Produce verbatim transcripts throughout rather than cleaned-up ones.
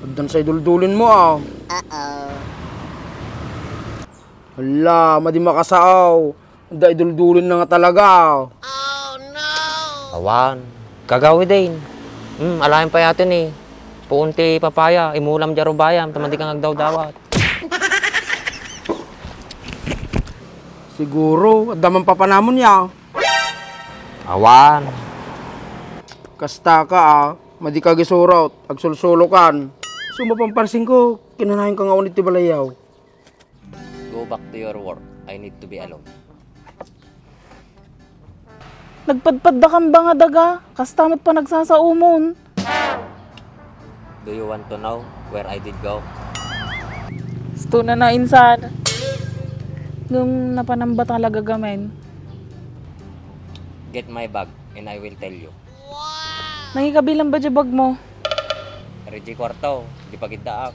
Addan sa iduldulin mo, ah. Uh-oh. Hala, madi makasaaw. Adda iduldulin na nga talaga. Awan. Gagawi din. Hmm, alaen pay atin eh. Puon ti papaya, imulam diay rubayam, ta madi ka nga agdawdawat. Siguro, adda man papanamon ya. Awan. Kasta ka, ah. Madi ka agisurat, agsulsulokan. Sumapamparsin ko, kinanayon ka nga unit ti balayyaw. Go back to your work. I need to be alone. Nagpadpadda kan ba nga daga? Kasta met panagsasaomon. Do you want to know where I did go? Stuna na insan. Ngem napanam ba talaga gamin? Get my bag and I will tell you. Nangikabilang ba diay bag mo? Reggie Cuarto, di pagiddaak.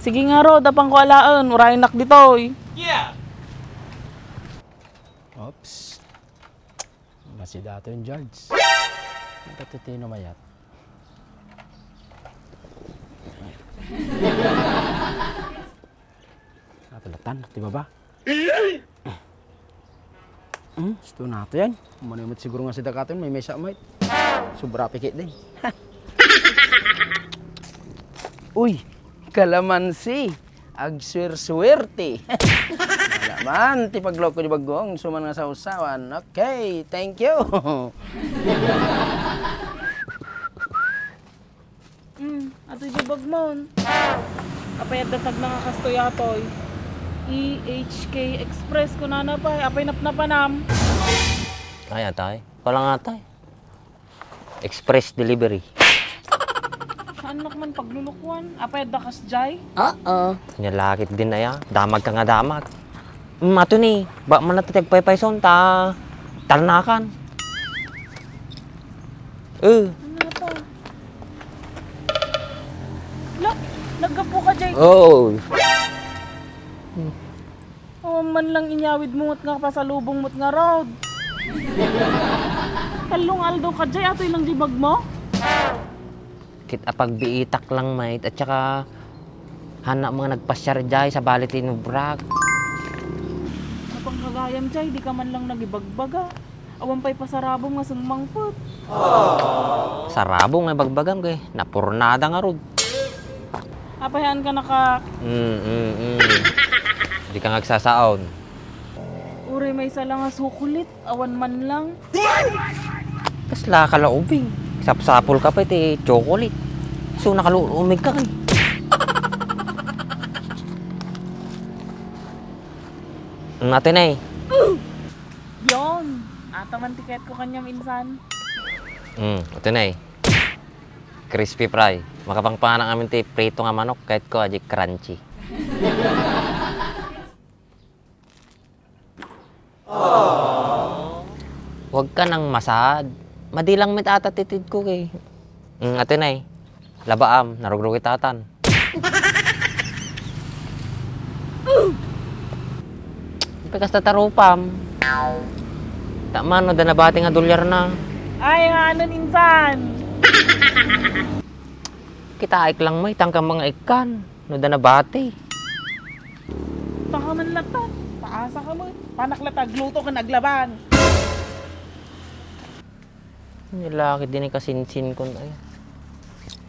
Sige nga, Rod, apanko alaen, urayennak ditoy. Yeah! Oops. Masida to yung George. Ang katutino mayat. Atulatan, di ba ba? Hmm, gusto natin yan. Umano mo siguro nga si Dakaton, may mesa, mate. Sobra pikit din. Uy, kalamansi. Agsuersuerte. Wala man, ti pagloko di bagong, suman nga sausawan. Okay, thank you. Mm, atoy di bagmon. Apay adda tagna nga kastoy atoy. E H K Express, kunana pay, apay napnapanam? Ay, atay. Wala nga, atay. Express delivery. Saan nak man paglulukuan? Apay adda kasjay? Oo. Nya lakit din aya. Damag ka nga damag. Mm, ato ni, ba man natin agpaypayson ta talnakan. Eh. Ano to? La, naggapu ka, Jay. Oo. Oh, man lang inyawid mo nga pasalubong mo nga road. Tallong aldaw ka, Jay, atoy lang di bag mo? Kit apagbiitak lang, mate, at saka hana mga nagpasyar jay sa bali ti inubrag. Napangkagayam jay, di ka man lang nagibagbaga. Awan pay pasarabong nga sumangpet. Sarabong nga ibagbagam kay napurnada nga rod. Apayan ka naka... Mm, mm, mm. Di ka nga agsasaon. Uray may sala nga sukulit. Awan man lang. Kasla ka la ubing. Sapsapol ka pa iti chocolate. So, nakaluumig ka kay. Ano natin eh? Yon. Ata man tiket ko kanya minsan. Hmm, ito na eh. Crispy fry. Makapangpanang amin ti prito nga manok, kahit ko aji crunchy. Huwag ka nang masad. Madilang met ata titid ko, eh. Mm, ate nay. Labaam, narugrugit atan. Pikas tatarupam. Tama, no, da nabati nga dolyar na. Ay, nga, ano, insan? Kitaek lang, may tangkang mga ikan. No da nabati. Taka man lata. Paasa ka mo. Panak lata, agluto ka, naglaban. Nilakit din kasinsin kun ay.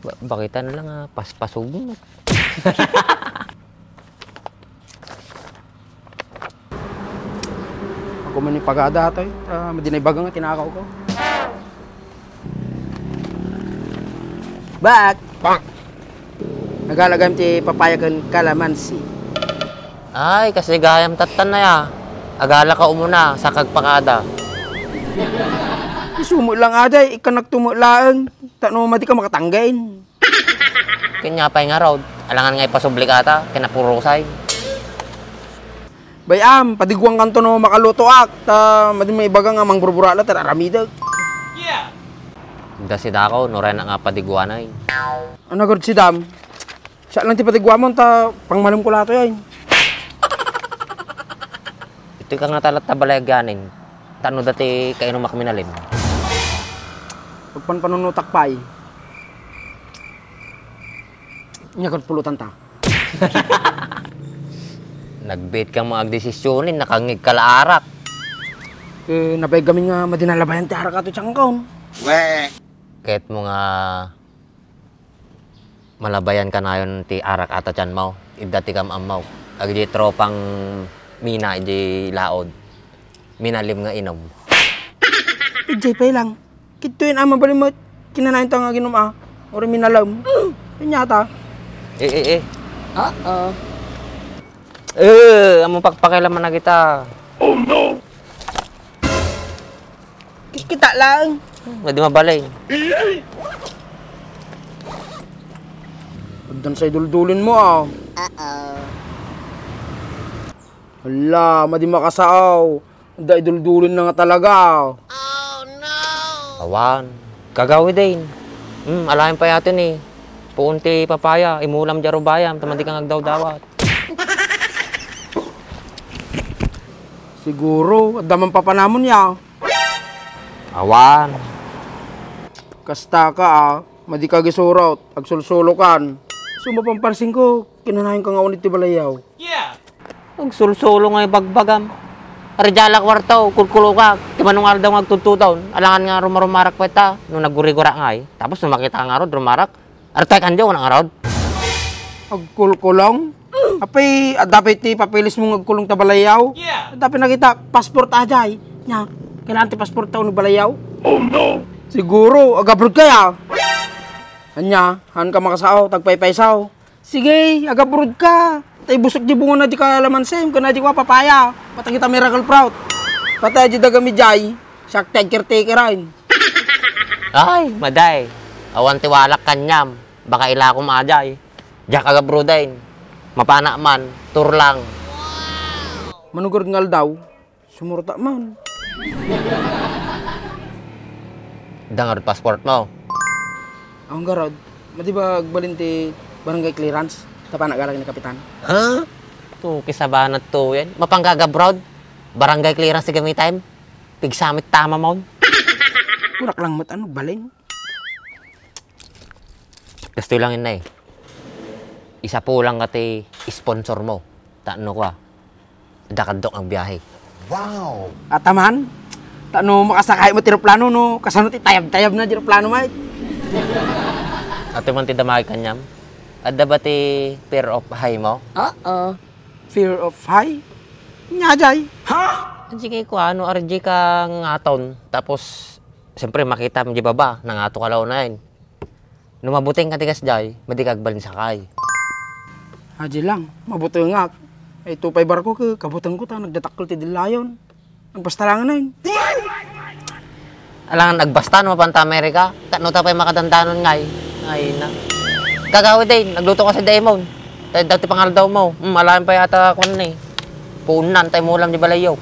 Ba-, bakit na lang, ah, paspasog mo. Ako man ni pagada, toy. Ah, madi na ibaga nga tinakaw ko. Bak! Pak! Nagalagam ti papaya ken kalamansi. Ay, kasi gayam tattan na ya. Agala ka umuna, sa kagpakada. Isumo lang aday, ikanak tumo laeng. Tano madi ka makatanggain. Kanya pay nga raw, alangan nga ipasubli ka ata, kinapurusay. Bay-am, padiguan kanto no makalutoak, ta madi maibaga nga mangburbura la, ta aramidek. Yeah! Da si Dako, no rena nga padiguanay. Ano gud si Dam? Siya lang ti padiguamon, ta pangmalem ko lato yan. Ito ka nga talat ta balay agyanin, tano dati kainumak minalim. Pagpanpanunutak pay. Nya ket pulutan ta. Nagbiit ka nga agdesisionen, nakangngeg ka la arak. Eh, nabayag amin nga madi nalabayan ti arak ato tiangkon. Ket mo nga malabayan kanayon ti arak ato tianmo, idda ti kam-ammo. Agdi tropang mina idi laod. Minalim nga inum. Idiay pay lang. Kittoyen a mabalin met. Kinanayon ta nga aginum a. Uray minalem. Ania ta? Eh, eh, eh. Oo. Eh, ammom pakpakilaman na kita. Kita lang. Madi mabalin. Addan sa iduldulin mo, ah. Oo. Hala, madi makasaaw. Adda iduldulin na nga talaga. Awan. Kagawiden. Hmm, alaen pay atin eh. Puon ti papaya, imulam di arubayam, ta madi kang agdawdawat. Siguro, adda man papanamon ya. Awan. Kasta ka, ah. Madi ka gisurot, agsulsulo kan. Sumapamparsin ko, kinanayon ka nga unit ti balayyaw. Agsulsulo nga ibagbagam. Ari diay la kuarto, kulkulokak. Ti manong aldaw nga agtudtudon, alangan nga rumarumarak pay ta. No naggurigura ngay, tapos no makita ka ngarud, rumarak. Artay kandiay, unang ngarud. Agkulkulong? Apay, adda pay ti papeles mo nga agkulong ta balayyaw? Adda pay nakita, passport a diay. Nya, kailangan ti passport ta uneg balayyaw? Siguro, agabroad ka ya. Anya, haan ka makasao, tagpaypaysaw. Sige, agabroad ka. Ta ibusek di bunga na di ka lamansim, ken di ka papaya. Patay kita miracle proud. Patay di dagami jay. Siak ti agcaretaker ayn. Ay, maday. Awan ti walak kaniam. Baka ilakom ajay. Diak agabroad ayn. Mapanak man, tour lang. Manugrad nga aldaw. Sumurota man. Adda ngarud passport mo? Awan ngarud, madi ba agbalin ti barangay clearance? Tapno agarag ni Kapitan. Ha? Tuki sa banat to yan. Mapanggaga abroad? Barangay clearance ti gamitam? Pigsamit tama mo. Kunak lang mat ano, balin. Kastoy lang, inay. Isapulang ka ti sponsor mo. Tapno kua, adda kaduak nga agbiahe. Wow! Ataman, tapno makasakay mo ti eroplano, no? Kasano ti tayab-tayab na ti eroplano, mate? Ato man ti damag kaniam. Adda ba ti fear of high mo? Oo. Fear of high? Nya, jay? Ha? Sige, kuano, R J ka ngaton. Tapos, siyempre, makita mo di baba, nangato ka launay. No mabuteng ka ti kasjay, madi ka agbalin sakay. Adi lang, mabutengak. Ay, ito pay barko ke, kabutengko ta, nagdatakkel ti dillayon. Agbasta lang, nay. Alangan agbasta no mapanta Amerika, tapno ta pay makadandanon ngay. Ay na. Kagawid ay, nagluto ka sa daymon. Tay dati pangaldaw mo. Hmm, alaen pay ata kuan ni. Puunan tay mulam di balayo.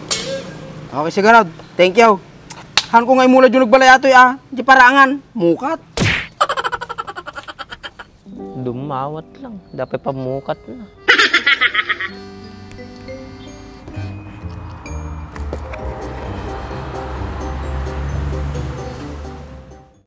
Okay, sige, Rod. Thank you. Han ko nga imula dyan nagbalay atoy, ah. Di parangan. Mukat. Dumawat lang. Dapat pamukat na.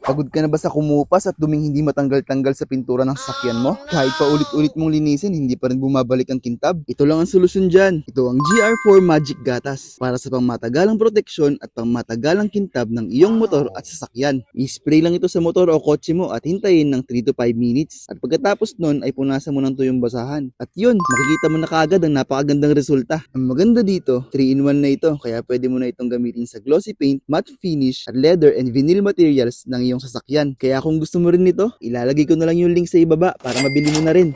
Pagod ka na ba sa kumupas at duming hindi matanggal-tanggal sa pintura ng sasakyan mo? Kahit pa ulit-ulit mong linisin, hindi pa rin bumabalik ang kintab? Ito lang ang solusyon dyan. Ito ang G R four Magic Gatas para sa pangmatagalang proteksyon at pangmatagalang kintab ng iyong motor at sasakyan. I-spray lang ito sa motor o kotse mo at hintayin ng three to five minutes. At pagkatapos nun ay punasan mo ng tuyong basahan. At yun, makikita mo na kaagad ang napakagandang resulta. Ang maganda dito, three in one na ito, kaya pwede mo na itong gamitin sa glossy paint, matte finish, at leather and vinyl materials ng iyong sasakyan. Kaya kung gusto mo rin nito, ilalagay ko na lang yung link sa ibaba para mabili mo na rin.